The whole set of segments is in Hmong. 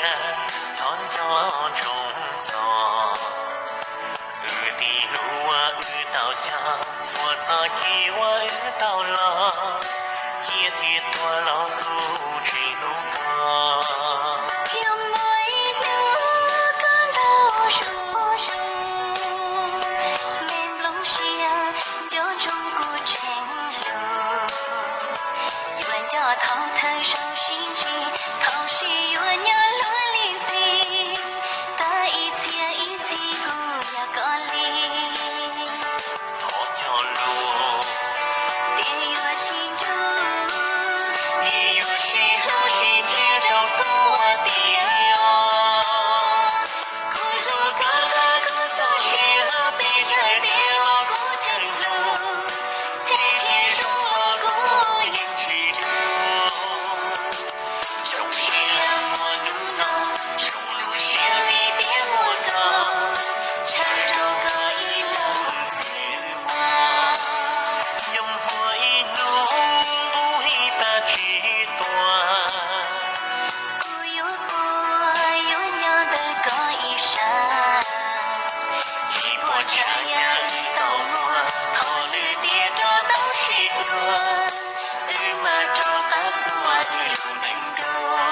Thov nco ntsoov txog wb tib hnub uas wb tau cog, txhua txoj kev uas wb tau los, ciaj thiab tuag los kuj tsis hnub tuag. Yuav muaj ib hnub koj ntau zoo zoo, me nplooj siab nco ntsoov kuv tseeb lus. Yuav nco thaum thawj zoo sib ntsib, thaum sib yuav nyob luag li ntxhi, tag ib txhia ib txhis kuv yog koj li. Thov cog lus tias yuav tsis nrug, tias yuav sib hlub sib ntsib rau txhua tiam os. Kuv hlub koj tag kuv txoj sia, pes tsawg tiam los kuv tseem hlub, phem thiab zoo los kuv yeej tsis nrug. Zoo siab muaj hnub no, zoo lub siab li tias muaj koj, ntshaw rau koj ib leeg xwb mas. Yuav muaj ib hnub nqus hib tag tsis tuag, kuv yuav quaj yuav nyob ntawm koj ib sab. Ib puas tsav yam wb tau muaj, thov lwm tiam rov tau sib cuag, wb mam rov qab txuas wb lub neej dua.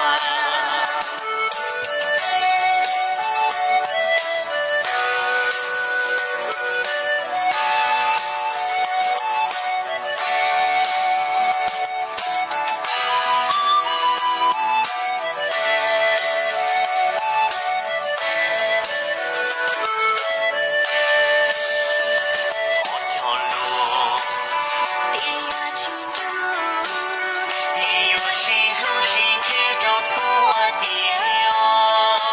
Thov cog lus tias yuav tsis nrug, tias yuav sib hlub sib ntsib rau txhua tiam os.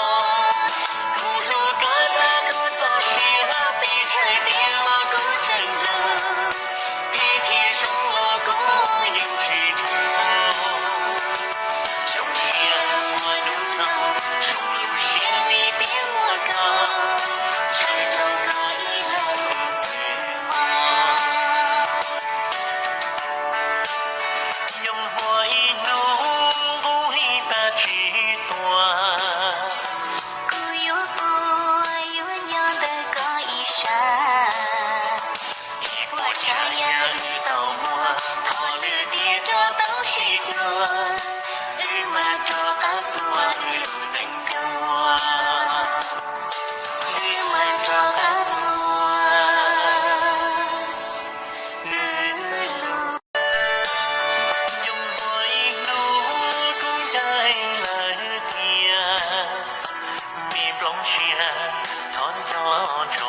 Kuv hlub koj tag kuv txoj sia, pes tsawg tiam los kuv tseem hlub, phem thiab zoo los kuv yeej tsis nrug. Zoo siab muaj hnub no, zoo lub siab li tias muaj koj, ntshaw rau koj ib leeg xwb mas. Yuav muaj ib hnub nqus hib tag tsis tuag, kuv yuav quaj yuav nyob ntawm koj ib sab. Ib puas tsav yam wb tau muaj, thov lwm tiam rov tau sib cuag, wb mam rov qab txuas wb lub neej dua. Wb mam rov qab txuas wb lub. Yuav muaj ib hnub kuv ntshai lawm tiag, me nplooj siab thov nco ntsoov.